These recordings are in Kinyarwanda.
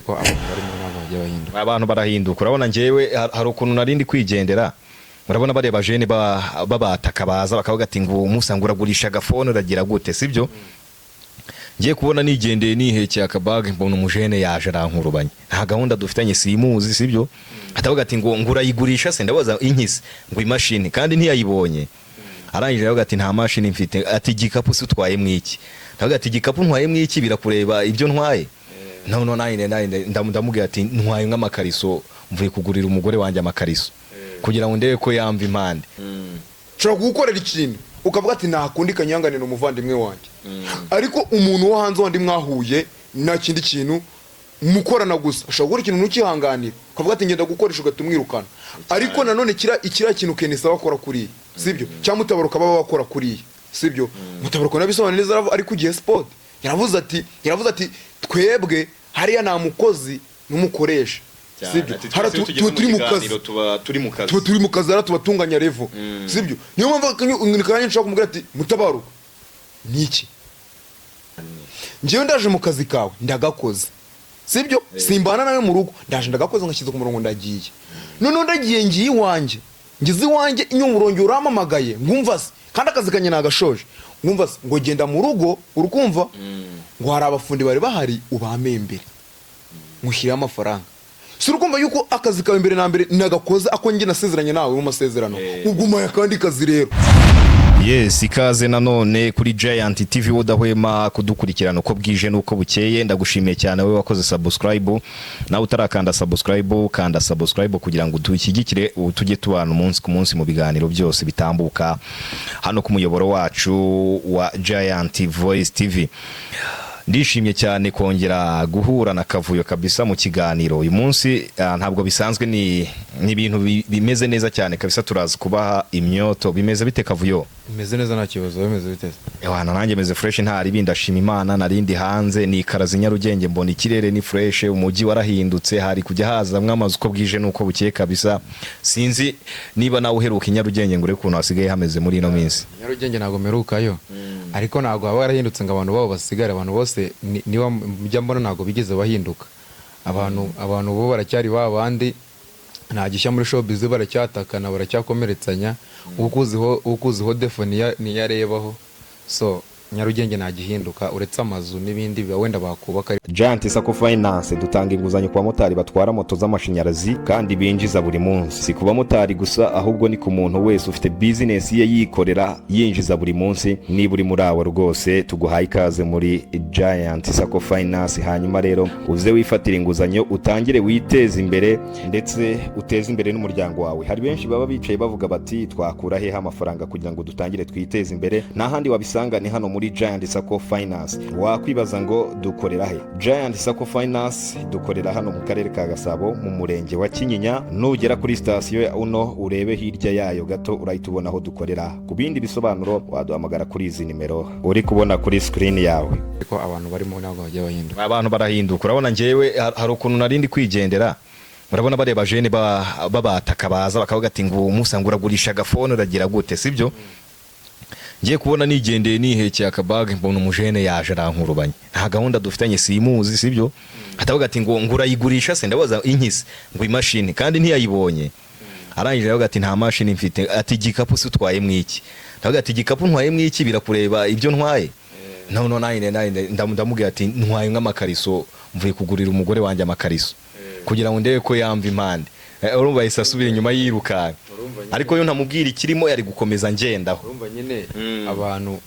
Ko abantu barimo ntabwo bajya bahinduka. Abantu barahinduka. Urabona njyewe hari ukuntu narindi kwigendera, urabona bareba jene babataka baza bakavuga ati ngo musa ngo uragurisha agafone, uragira gute, sibyo? Ngiye kubona nigendeye nihekeye akabage, mbona umujene yaje arankurubanye, nta gahunda dufitanye, simuzi, sibyo? Atavuga ati ngo urayigurisha se? Ndabaza inkisi ngo imashini, kandi ntiyayibonye. Arangije aravuga ati nta mashini mfite. Ati igikapu se utwaye mwiki? Ndavuga ati igikapu ntwaye mwiki, birakureba ibyo ntwaye? No nanjye ndamubwira ati ntwaye nk'amakariso, mvuye kugurira umugore wanjye amakariso kugira ngo ndebe ko yamva impande. Nshobora kugukorera ikintu ukavuga ati ntakundi kanyanganira umuvandimwe wanjye, ariko umuntu wo hanze wandi mwahuye nta kindi kintu mukorana gusa, ashobora gukora ikintu ntukihanganire, ukavuga ati ngenda gukoresha, ugahita umwirukana. Ariko nanone kiriya kintu Kenisi aba akora kuriya, sibyo? Cyangwa Mutabaruka baba bakora kuriya, sibyo? Mutabaruka nabisobanura neza, ari ku gihe sport yaravuze ati twebwe hariya nta mukozi n'umukoresha, sibyo? Hariya tuba turi mu kazi. Tuba turi mu kazi. Tuba turi mu kazi, hariya tubatunganya level, sibyo? Niyo mpamvu akanya nshobora kumubwira ati Mutabaruka, ni iki? Njyewe ndaje mu kazi kawe ndagakoze, sibyo? Simbana nawe mu rugo, ndaje ndagakoze, ngashyize ku murongo, ndagiye. Noneho ndagiye, ngiye iwanjye, ngeze iwanjye inyuma urongera urampamagaye, ngumva se kandi akazi kanjye nagashoje, ngumva se ngo genda mu rugo, urukumva ngo hari abafundi bari bahari ubamembere, nkushyiriyeho amafaranga. Si urukumva yuko akazi kawe mbere na mbere nagakoze, ako njye nasezeranye nawe mu masezerano, ugumaye akandi kazi rero? Yes, ikaze nanone kuri Giant TV, udahwema kudukurikirana uko bwije n'uko bukeye. Ndagushimiye cyane wowe wakoze subscribe. Nawe utarakanda subscribe, kanda subscribe kugira ngo dushyigikire, ubu tujye tubana umunsi ku munsi mu biganiro byose bitambuka hano ku muyoboro wacu wa Giant Voice TV. Ndishimye cyane kongera guhura na Kavuyo kabisa mu kiganiro uyu munsi. Ntabwo bisanzwe, ni ibintu bimeze neza cyane kabisa, turaza kubaha imyoto. Bimeze bite, Kavuyo? Bimeze neza, nta kibazo. Bimeze bite? Ewana, nanjye meze fresh, nta ribi, ndashima Imana. Narindi hanze nikaraza i Nyarugenge, mbona ikirere ni fresh, umujyi warahindutse, hari kujya hazamwo amazu uko bwije nuko bukeye kabisa. Sinzi niba nawe uheruka i Nyarugenge ngo urebe ukuntu hasigaye hameze muri ino minsi. Nyarugenge ntabwo mperukayo, ariko ntabwo haba harahindutse ngo abantu babo basigare. Abantu bose niba njya mbona ntabwo bigeze bahinduka. Abantu bo baracyari ba bandi, nta gishya muri showbiz, baracyatakana, baracyakomeretsanya, ukuziho defo niyo arebaho. So Nyarugenge nta gihinduka uretse amazu n'ibindi biba wenda bakubaka. Giant Sacco Finance dutanga inguzanyo ku bamotari batwara moto z'amashanyarazi kandi binjiza buri munsi. Si ku bamotari gusa, ahubwo ni ku muntu wese ufite business ye yikorera yinjiza buri munsi. Niba uri muri abo rwose, tuguhaye ikaze muri Giant Sacco Finance. Hanyuma rero uze wifatire inguzanyo, utangire witeze imbere ndetse uteze imbere n'umuryango wawe. Hari benshi baba bicaye bavuga bati twakura hehe amafaranga kugira ngo dutangire twiteze imbere? Nta handi wabisanga, ni hano muri Giant Sacco Finance. Wakwibaza ngo dukorera he? Giant Sacco Finance dukorera hano mu karere ka Gasabo, mu murenge wa Kinyinya. Nugera kuri sitasiyo ya Uno, urebe hirya yayo gato, urahita ubona aho dukorera. Ku bindi bisobanuro waduhamagara kuri izi nimero uri kubona kuri screen yawe. Ariko abantu barimo ntabwo bajya bahinduka. Abantu barahinduka. Urabona njyewe hari ukuntu narindi kwigendera, urabona bareba jene babataka baza bakavuga ati ngo musa ngo uragurisha agafone, uragira gute, sibyo? Ngiye kubona nigendeye nihekeye akabage, mbona umujene yaje arankurubanye, nta gahunda dufitanye, simuzi, sibyo? Atavuga ati ngo urayigurisha se? Ndabaza inkisi ngo imashini, kandi ntiyayibonye. Arangije aravuga ati nta mashini mfite. Ati igikapu se utwaye mwiki? Ndavuga ati igikapu ntwaye mwiki, birakureba ibyo ntwaye? No nanjye ndamubwira ati ntwaye nk'amakariso, mvuye kugurira umugore wanjye amakariso kugira ngo ndebe ko yamva impande. Urumva yahise asubira inyuma yirukanka, ariko yo ntamubwira ikirimo, yari gukomeza ngendaho. Urumva nyine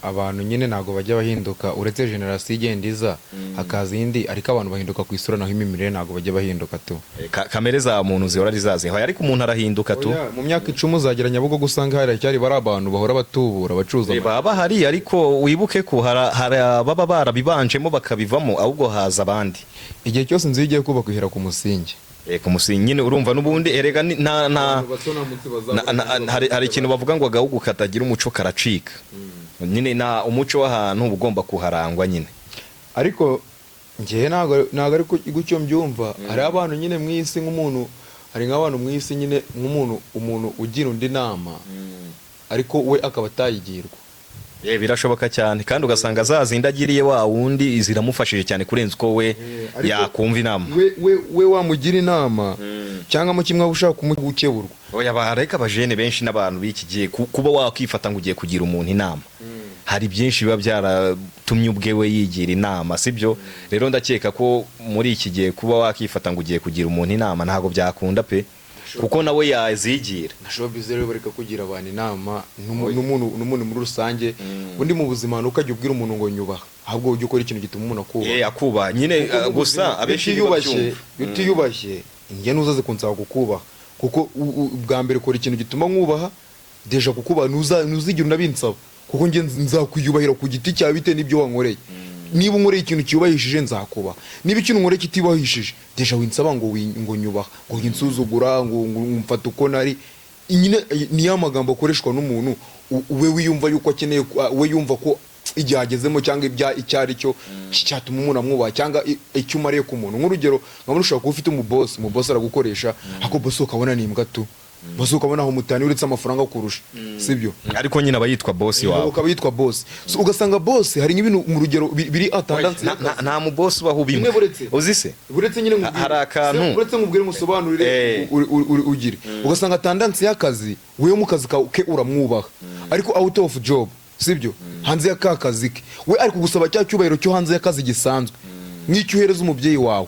abantu nyine ntabwo bajya bahinduka, uretse generasiyo igenda iza hakaza indi, ariko abantu bahinduka ku isura, naho imimerere ntabwo bajya bahinduka tu. Kamere za muntu zihora ari zaziho, ariko umuntu arahinduka tu. Oya, mu myaka 10 uzagera Nyabugogo usanga haracyari bari abantu bahora batubura bacuruza. Baba bahari, ariko wibuke ko hari ababa barabibanjemo bakabivamo, ahubwo haza abandi. Igihe cyose inzu iyo igiye kubakwa ihera ku musingi. Ku musingi nyine, urumva n'ubundi erega ni- nta hari ikintu bavuga ngo agahugu katagira umuco karacika. Nyine na umuco w'ahantu uba ugomba kuharangwa nyine. Ariko njyewe ntabwo ari gutyo mbyumva. Hari abantu nyine mu isi nk'umuntu, hari nk'abantu mu isi nyine nk'umuntu, umuntu ugira undi nama ariko we akaba atayigirwa. Birashoboka cyane, kandi ugasanga za zindi agiriye wa wundi ziramufashije cyane kurenza uko we Ariko yakumva inama. We wamugira inama cyangwa mu kimwe waba ushaka kumukeburwa. Oya, bareka abajene benshi n'abantu b'iki gihe kuba wakwifata ngo ugiye kugira umuntu inama, hari byinshi biba byaratumye ubwe we yigira inama, sibyo? Rero ndakeka ko muri iki gihe kuba wakifata ngo ugiye kugira umuntu inama ntabwo byakunda pe, kuko nawe yazigira. Na showbiz rero bareka kugira abantu inama n'umuntu muri rusange. Undi mu buzima ntukajya ubwira umuntu ngo nyubaha, ahubwo ujye ukora ikintu gituma umuntu akubaha. Akubaha nyine. Kuko mu Gusa buzima, abenshi iyo utiyubashye, ntibabyumva. iyo utiyubashye njye ntuzaze kunsaba kukubaha, kuko bwa mbere ukora ikintu gituma nkubaha, déjà kukubaha ntuzigera unabinsaba, kuko njye nzakwiyubahira ku giti cyawe bitewe n'ibyo wankoreye. Niba unkoreye ikintu cyubahishije, nzakubaha. Niba ikintu unkoreye kitubahishije, déjà winsaba ngo nyubaha, ngo winsuzugura, ngo mfate uko nari nyine. Ni ya magambo akoreshwa n'umuntu we wiyumva yuko akeneye we yumva ko igihe agezemo cyangwa ibya icyo ari cyo cyatuma umuntu amwubaha cyangwa icyo umariye ku muntu. Nk'urugero, nkabona ushobora kuba ufite umubosi, umubosi aragukoresha, ariko bosi ukabona ni imbwa tu, bosi ukabona aho mutani uretse amafaranga kurusha, sibyo? Ariko nyine aba yitwa bosi wawe. Ukaba yitwa bosi. So, ugasanga bosi hari nk'ibintu mu rugero biri attendance. Nta mubosi ubaho ubimwe. Nyine buretse. Uzi se? Uretse nyine nkubwire. Hari akantu. Uretse nkubwire, musobanurire. Ugire ugasanga attendance y'akazi, wewe mu kazi kawe ke uramwubaha, ariko out of job, sibyo, hanze ya ka kazi ke, we ari kugusaba cya cyubahiro cyo hanze y'akazi gisanzwe nk'icyo uhereza umubyeyi wawe,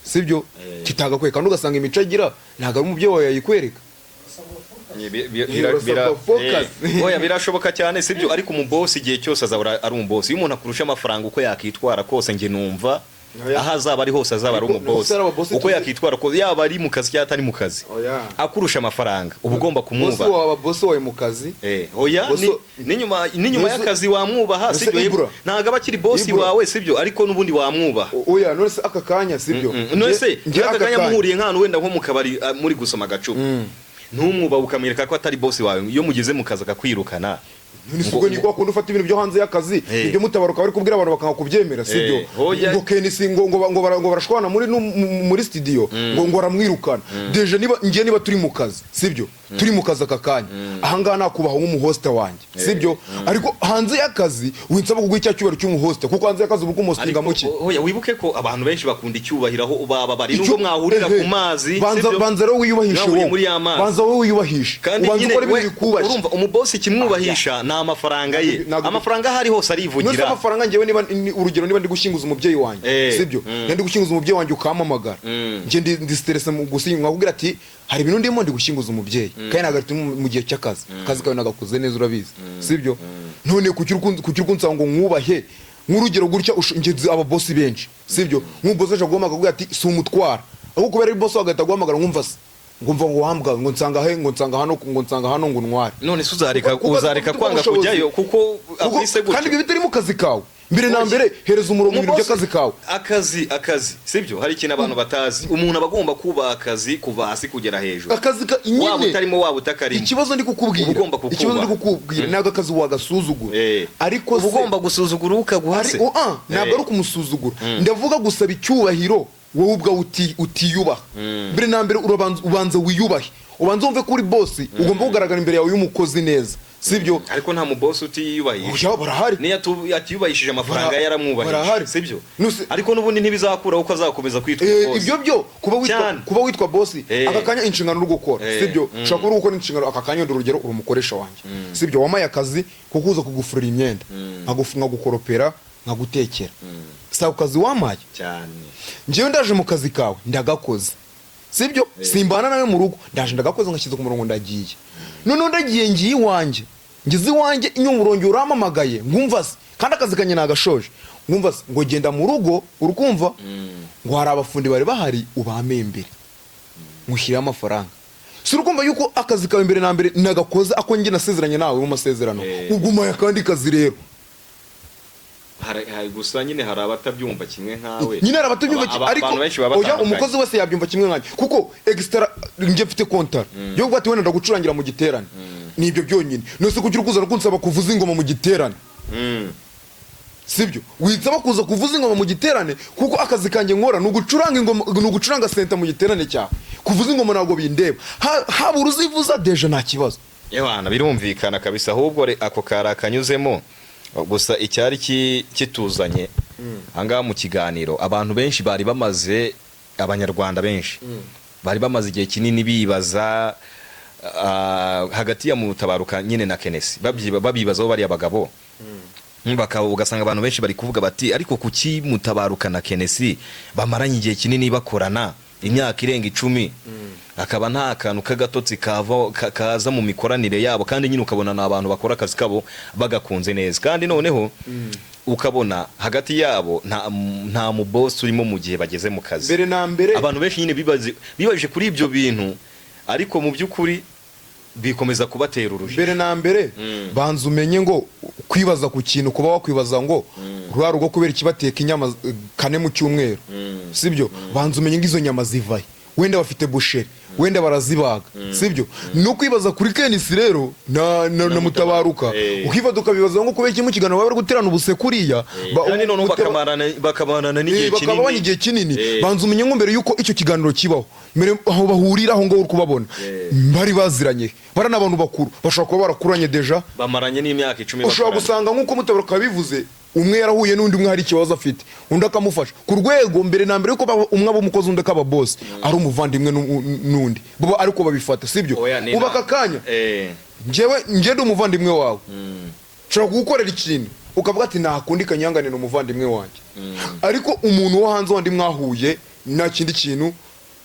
sibyo, kitagakwiye. Kandi ugasanga imico agira ntabwo ari umubyeyi wawe yayikwereka. Urasabwa focus. Oya, birashoboka cyane, sibyo? Ariko umubosi igihe cyose azahora ari umubosi. Iyo umuntu akurusha amafaranga, uko yakitwara kose, njye numva Oya. aho azaba ari hose azaba ari Ariko umubosi. ari ababosi Uko tuzi- yakitwara kose, yaba ari mu kazi cyangwa atari mu kazi, Oya. akurusha amafaranga uba ugomba Bosi kumwubaha. wawe, bosi wawe mu kazi. Oya, n'inyuma Bosi- y'akazi wamwubaha, Bosi sibyo? Ibra. Ntabwo aba akiri bosi Ibra. wawe, sibyo? Ariko n'ubundi wamwubaha. Oya, none se aka kanya, sibyo? None se Njye aka kanya kanya- muhuriye nk'ahantu wenda nko mu kabari, muri gusoma agacupa, ntumwubahe, ukamwereka ko atari bosi wawe, iyo mugeze mu kazi akakwirukana? None se ubwo ni kwa kundi ufata ibintu byo hanze y'akazi, ibyo mutabaruka bari kubwira abantu bakanga kubyemera, sibyo? Oya. Ngo KNC ngo barashwana muri studio, ngo aramwirukana. Déjà niba ngiye, niba turi mu kazi, sibyo, turi mu kazi aka kanya ahangaha, nakubaha nk'umuhosta wanjye, sibyo? Ariko hanze y'akazi winsaba kuguha icya cyubahiro cy'umuhosta, kuko hanze y'akazi uba ukumuhostinga muki? Oya, wibuke ko abantu benshi bakunda icyubahiro aho baba bari, nubwo mwahurira ku mazi, Banza sibyo? banza rero wiyubahishe. Mwahuriye Wowe muri ya mazi. banza wowe wiyubahishe, Kandi ubanza nyine ukora ibintu we bikubashye. urumva umubosi ikimwubahisha ni amafaranga ye. Ntabwo- Amafaranga aho ari hose None se arivugira. amafaranga, njyewe niba urugero niba ndi gushyinguza umubyeyi wanjye, sibyo, niba ndi gushyinguza umubyeyi wanjye ukampamagara, njye ndi stress mu gushyingura, nkakubwira ati hari ibintu ndimo, ndi gushyinguza umubyeyi, kandi ntabwo ari mu gihe cy'akazi. Akazi kawe nagakoze neza, urabizi, sibyo? None kuki uri kunsaba ngo mwubahe? Nk'urugero gutya, njye nzi ababosi benshi, sibyo? Nk'umubosi ashobora guhamagara akakubwira ati si umutwara, ahubwo kubera ari bosi agahita aguhamagara, nkumva se ngumva ngo wambwa, ngo nsanga he, ngo nsanga hano, ngo nsanga hano, ngo ntware. None se uzareka Kuko- uzareka kuko kwanga ubushobozi- kujyayo kuko akwise gutyo? Kandi ibyo bitari mu kazi kawe. Mbere na mbere hereza umurongo ibintu Umubosi- by'akazi kawe. Akazi, sibyo? Hari ikintu abantu batazi: umuntu aba agomba kubaha akazi kuva hasi kugera hejuru. Akazi ka Waba nyine utarimo, waba utakarimo, ikibazo ndi kukubwira, uba ugomba kukubaha. ikibazo ndi kukubwira, ntabwo akazi wagasuzugura, ariko Uba se ugomba gusuzugura ukaguha se. Ntabwo ari ukumusuzugura. Ndavuga gusaba icyubahiro wowe ubwawe utiyubaha. Mbere na mbere urabanza, ubanza wiyubahe, ubanza wumve ko uri bosi, ugomba kugaragara imbere yawe y'umukozi neza, sibyo? Ariko nta mubosi utiyubahisha. Oya, barahari. Niyo atiyubahishije amafaranga, yaramwubahije, Barahari. sibyo? Nuse- Ariko n'ubundi ntibizakuraho ko azakomeza kwitwa bosi. Ibyo byo kuba witwa Cyane. kuba witwa bosi, aka kanya inshingano uri gukora, sibyo, ushobora kuba uri gukora inshingano aka kanya. Wenda urugero, uri umukoresha wanjye, sibyo? Wamaye akazi ko kuza kugufurira imyenda, nkagukoropera, nkagutekera, si ako kazi wamaye? Cyane. Njyewe ndaje mu kazi kawe ndagakoze, sibyo? Simbana nawe mu rugo. Ndaje ndagakoze, ngashyize ku murongo, ndagiye. Noneho ndagiye, ngiye iwanjye, ngeze iwanjye inyuma urongera urampamagaye, ngumva se kandi akazi kanjye nagashoje, ngumva se ngo genda mu rugo, urukumva ngo hari abafundi bari bahari, ubamembere, nkushyirireho amafaranga. Si urukumva yuko akazi kawe mbere na mbere nagakoze, ako njye nasezeranye nawe mu masezerano, ugumaye akandi kazi rero? Gusa nyine hari abatabyumva kimwe nkawe. Nyine hari abatabyumva ariko Abantu benshi baba oya, batandukanye. umukozi wese yabyumva kimwe nkanjye, kuko extra njye mfite kontara yo kuvuga ati wenda ndagucurangira mu giterane, ni ibyo byonyine. None se kuki uri kuza kunsaba kuvuza ingoma mu giterane? Sibyo, winsaba kuza kuvuza ingoma mu giterane, kuko akazi kanjye nkora ni ugucuranga ingoma, ni ugucuranga senta mu giterane cyawe. Kuvuza ingoma ntabwo bindeba. Haba uruzivuza déjà nta kibazo. Ewana, birumvikana kabisa. Ahubwo ako kari akanyuzemo. Gusa icyari kituzanye ahangaha mu kiganiro, abantu benshi bari bamaze, Abanyarwanda benshi bari bamaze igihe kinini bibaza hagati ya Mutabaruka nyine na Kenesi, babibazaho bariya bagabo. Bakaba ugasanga abantu benshi bari kuvuga bati: "Ariko kuki Mutabaruka na Kenesi bamaranye igihe kinini, bakorana imyaka irenga 10, akaba nta kantu k'agatotsi kava kaza mu mikoranire yabo?" Kandi nyine ukabona ni abantu bakora akazi kabo bagakunze neza, kandi noneho ukabona hagati yabo nta mubosi urimo mu gihe bageze mu kazi. Mbere na mbere, Abantu benshi nyine bibajije kuri ibyo bintu, ariko mu by'ukuri bikomeza kubatera urujijo. Mbere na mbere, banza umenye ngo kwibaza ku kintu, kuba wakwibaza ngo rwa rugo kubera ikibateka inyama kane mu cyumweru, sibyo? Banza umenye ngo izo nyama zivahe, wenda bafite boucherie, wenda barazibaga, sibyo? No kwibaza kuri Kenisi rero na Mutabaruka, ukifata ukabibaza ngo kubera iki mu kiganiro baba bari guterana ubuse kuriya, Kandi noneho bakamarana n'igihe bakaba kinini. igihe kinini. Banza umenye ngo mbere yuko icyo kiganiro kibaho, mbere aho bahurira, aho ngaho uri kubabona, bari baziranye, bari n'abantu bakuru, bashobora kuba barakuranye déjà. Bamaranye n'imyaka 10 Ushobora bakorana. gusanga nk'uko Mutabaruka yabivuze, umwe yarahuye n'undi, umwe hari ikibazo afite, undi akamufasha ku rwego mbere na mbere yuko umwe aba umukozi, undi akaba boss, ari umuvandimwe n'undi bo, ariko babifata, sibyo? Oya, ni Ubu aka kanya, njyewe njye ndi umuvandimwe wawe, nshobora kugukorera ikintu ukavuga ati: "Ntakundi kanyangane, ni umuvandimwe wanjye." Ariko umuntu wo hanze wandi mwahuye, nta kindi kintu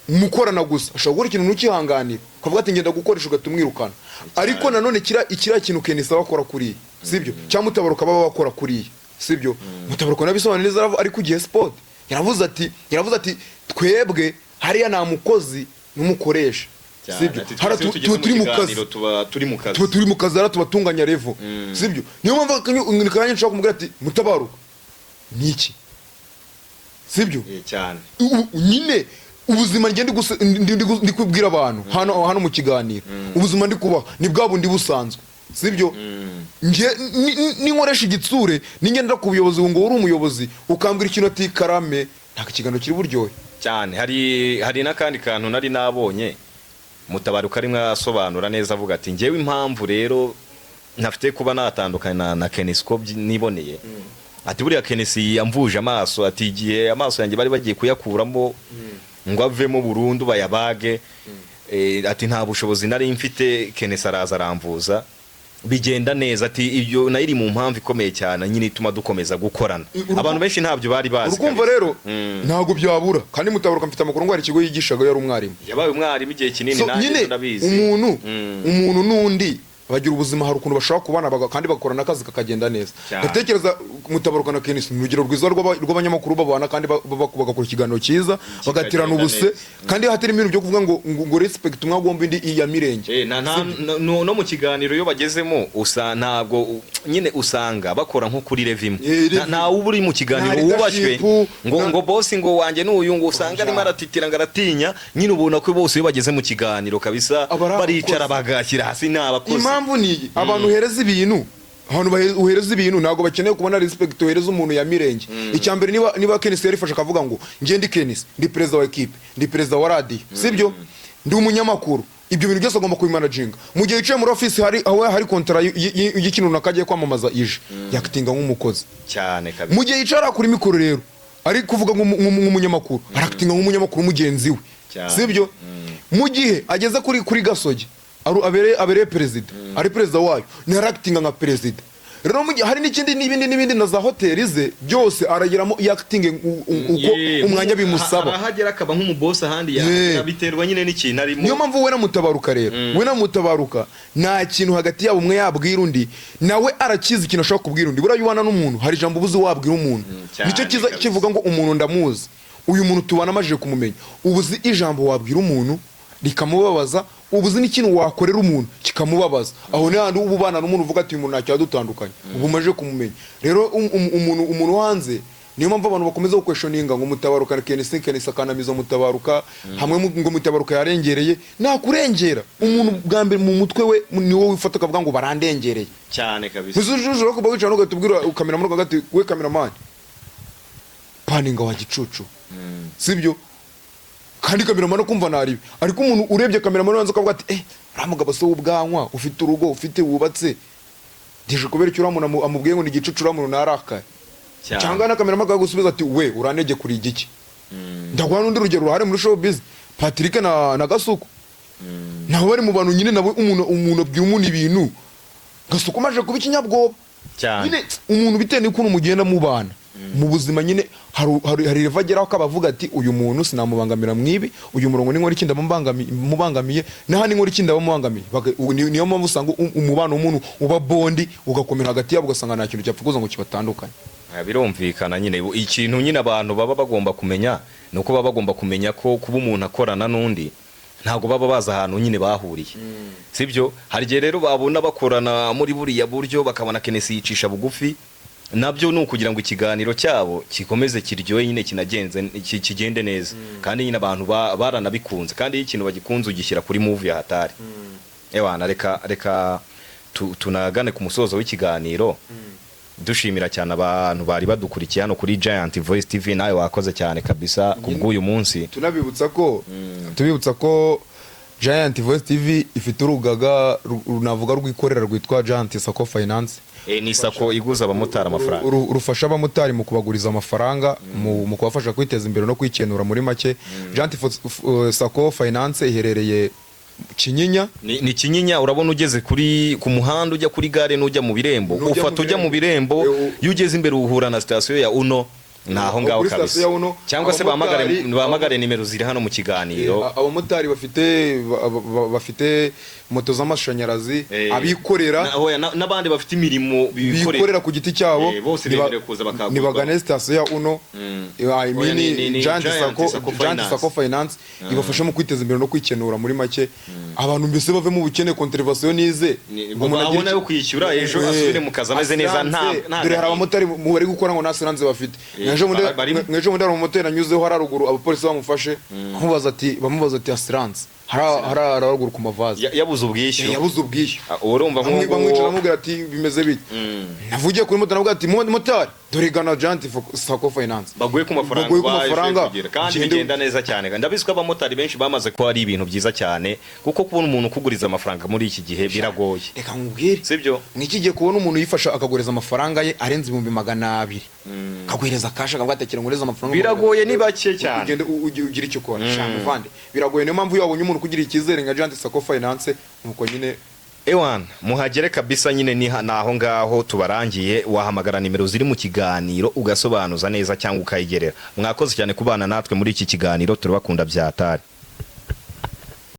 mukorana gusa, ashobora gukora ikintu ntukihanganire, ukavuga ati: "Ngenda gukoresha," ugahita umwirukana. Ariko nanone ikiriya kintu Kenisi aba akora kuriya, sibyo? Cyangwa Mutabaruka baba bakora kuriya, sibyo? Mutabaruka nabisobanura neza, ari ku gihe sport, yaravuze ati: "Twebwe hariya nta mukozi n'umukoresha." Sibyo? Ati, Hariya twese iyo tugeze tuba turi mu kazi. kiganiro tuba turi mu kazi. Tuba turi mu kazi, hariya tubatunganya level, sibyo? Niyo mpamvu akanya nshobora kumubwira ati: "Mutabaruka ni iki?" Sibyo? Cyane. Nyine ubuzima njye ndi kubwira abantu hano mu kiganiro, ubuzima ndi kubaho ni bwa bundi busanzwe, sibyo? Njye ninkoresha igitsure, ningendera ku buyobozi ngo uri umuyobozi ukambwira ikintu ati: "Karame," ntabwo ikiganiro kiri buryohe. Cyane. Hari n'akandi kantu nari nabonye Mutabaruka arimo asobanura neza, avuga ati: "Njyewe impamvu rero ntafite kuba natandukana na Kenisi ko niboneye," ati, "buriya Kenisi yamvuje amaso," ati, "igihe amaso yanjye bari bagiye kuyakuramo ngo avemo burundu bayabage," ati, "nta bushobozi nari mfite, Kenisi araza aramvuza bigenda neza." Ati: "Ibyo nayo iri mu mpamvu ikomeye cyane nyine ituma dukomeza gukorana." Abantu benshi ntabyo bari bazi Urukumva kabisa. rero, ntabwo byabura. Kandi Mutabaruka mfite amakuru ngo hari ikigo yigishaga, yari umwarimu. Yabaye umwarimu igihe kinini. So, Nanjye nyine ndabizi. umuntu umuntu n'undi bagira ubuzima, hari ukuntu bashobora kubana kandi bagakora n'akazi kakagenda neza. Cyane. Ndatekereza Mutabaruka na Kenisi ni urugero rwiza rw'abanyamakuru babana kandi bagakora ikiganiro cyiza, bagaterana ubuse neza. kandi hatarimo ibintu byo kuvuga ngo respect umwe agomba indi iya mirenge. No mu kiganiro iyo bagezemo usa ntabwo nyine usanga bakora nko kuri level imwe. Level. Nta uba uri mu kiganiro Nta wubashywe leadership, ngo ngo boss ngo wanjye n'uyu, ngo usanga arimo aratitira ngo aratinya. Nyine ubona ko bose iyo bageze mu kiganiro kabisa Aba ari baricara abakozi. bagashyira hasi, ni abakozi. Impamvu ni iyi: abantu uhereza ibintu, ahantu uhereza ibintu ntabwo bakeneye kubona respect uhereza umuntu ya mirenge. Icya mbere, niba Kenisi yarifashe akavuga ngo: "Njye ndi Kenisi, ndi perezida wa ekipe, ndi perezida wa radiyo, sibyo, ndi umunyamakuru," ibyo bintu byose agomba kubimanaginga. Mu gihe yicaye muri ofisi, hari aho hari kontara y'ikintu runaka agiye kwamamaza ije, yakitinga nk'umukozi. Cyane kabisa. Mu gihe yicara kuri mikoro rero ari kuvuga nk'umunyamakuru, arakitinga nk'umunyamakuru mugenzi we. Cyane. Sibyo? Mu gihe ageze kuri Gasogi, abereye perezida, ari perezida wayo, ntarakitinga nka perezida. Rero mu gihe hari n'ikindi n'ibindi n'ibindi na za hoteli ze byose arageramo yakitinge uko umwanya bimusaba. Arahagera akaba nk'umubosi ahandi biterwa nyine n'ikintu arimo. Niyo mpamvu we na Mutabaruka rero, we na Mutabaruka nta kintu hagati yabo umwe yabwira undi, nawe arakizi ikintu ashobora kubwira undi. Buriya iyo ubana n'umuntu hari ijambo ubuze wabwira umuntu. Cyane Nicyo kiza kabisa. kivuga ngo umuntu ndamuzi, uyu muntu tubana amajije kumumenya. Ubuzi ijambo wabwira umuntu rikamubabaza, ubuzi n'ikintu wakorera umuntu kikamubabaza. Aho ni handi uba ubana n'umuntu uvuga ati: "Uyu muntu ntacyo yadutandukanye, ubu umaze kumumenya." Rero umuntu wo hanze, niyo mpamvu abantu bakomeza guquestioninga ngo Mutabaruka na Kenisi, Kenisi akanamiza Mutabaruka hamwe ngo Mutabaruka yarengereye. Nakurengera umuntu bwa mbere mu mutwe we ni wowe wifata ukavuga ngo barandengereye. Cyane kabisa. Ushobora kuba wicara ugahita ubwira kameramani ukavuga ati: "We kameramani, paninga wa gicucu," sibyo? Kandi kameramani akumva naribi. Ariko umuntu urebye kameramani wanze ukavuga ati: "Eh, uriya mugabo se w'ubwanwa, ufite urugo, ufite wubatse, Dj kubera icyo uriya muntu amubwiye ngo ni igicucu, uriya muntu narakaye. Cyane. Cyangwa na cameraman akagusubiza ati: "We uranege kuri igiki?" Ndaguha n'undi rugero ruhari muri showbiz, Patrick na Gasuku, nabo bari mu bantu nyine, nabo umuntu abwira umuntu ibintu, Gasuku maje kuba ikinyabwoba. Cyane. Nyine umuntu bitewe n'ukuntu mugenda mubana mu buzima nyine, hari level ageraho akaba avuga ati: "Uyu muntu sinamubangamira mwibi, uyu murongo ni nkora iki ndamubangamiye, n'ahandi nkora iki ndabamubangamiye." Niyo mpamvu usanga umubano w'umuntu uba bond ugakomera hagati yabo, ugasanga nta kintu cyapfa kuza ngo kibatandukanye. Ah, birumvikana nyine. Ikintu nyine abantu baba bagomba kumenya ni uko baba bagomba kumenya ko kuba umuntu akorana n'undi, ntabwo baba bazi ahantu nyine bahuriye, sibyo? Hari igihe rero babona bakorana muri buriya buryo, bakabona Kenesi yicisha bugufi, nabyo ni ukugira ngo ikiganiro cyabo gikomeze kiryohe nyine, kinagenze kigende neza. Kandi nyine abantu baranabikunze, kandi iyo ikintu bagikunze ugishyira kuri movie ya hatari. Ewana, reka tunagane ku musozo w'ikiganiro, dushimira cyane abantu bari badukurikiye hano kuri Giant Voice TV. Nawe wakoze cyane kabisa ku bw'uyu munsi. Tunabibutsa ko, tubibutsa ko Giant Voice TV ifite urugaga navuga rwikorera rwitwa Giant Sacco Finance. Ni SACCO iguza abamotari amafaranga. Rufasha abamotari mu kubaguriza amafaranga, mu kubafasha kwiteza imbere no kwikenura muri make. Giant Sacco Finance iherereye Kinyinya. Ni Kinyinya, urabona ugeze kuri ku muhanda ujya kuri gare n'ujya mu Birembo. N'ujya mu Ufata ujya mu Birembo. Birembo. Iyo ugeze imbere uhura na sitasiyo ya Uno, ni aho ngaho Kuri kabisa. sitasiyo ya Uno, Cyangwa se bahamagare abamotari bahamagare nimero ziri hano mu kiganiro. Abamotari bafite moto z'amashanyarazi, abikorera, Oya, n'abandi bafite imirimo bikorera bikorera ku giti cyabo, Bose bemerewe kuza bakagurwa. Nibagane sitasiyo ya Uno, I Oya, mean, ni Giant Giant Sacco Sacco Giant Finance. Sacco Finance ibafasha mu kwiteza imbere no kwikenura muri make. Abantu mbese bave mu bukene, contravention nize ngo umuntu agire Babona yo kwishyura, ejo asubire mu kazi ameze neza, Assurance, nta dore hari gahinda. abamotari mu bari gukora ngo nta assurance bafite. Barimo. Mwejo bundi hari umumotari nanyuzeho hari haruguru, abapolisi bamufashe, bamubaza ati: "Assurance?" Hari haruguru ku mavaze. Yabuze ubwishyu. Yabuze ubwishyu. Ah, urumva Bamwicara, nk'ubu bamubwira ati: "Bimeze bite?" Navugiye kuri moto, navuga ati: "Motari, dore gana Giant Sacco Finance." Baguye ku mafaranga. Baguye ku Baje mafaranga. kugira. Kandi bigenda neza cyane. Ndabizi ko abamotari benshi bamaze ko ari ibintu byiza cyane, kuko kubona umuntu ukuguriza amafaranga muri iki gihe biragoye. Reka nkubwire, Sibyo? Mw'iki gihe kubona umuntu yifasha akaguriza amafaranga ye arenze 200,000, akaguhereza cash, akavuga ati: "Akira ngurize amafaranga." Biragoye, ni bake cyane. Ugende ugire icyo ukora. Sha muvande, biragoye. Niyo mpamvu iyo wabonye umuntu kugira icyizere nka Giant Sacco Finance, nuko nyine. Ewan, muhagere kabisa nyine, ni aho ngaho tubarangiye. Wahamagara nimero ziri mu kiganiro ugasobanuza neza cyangwa ukayigerera. Mwakoze cyane kubana natwe muri iki kiganiro, turabakunda byatari.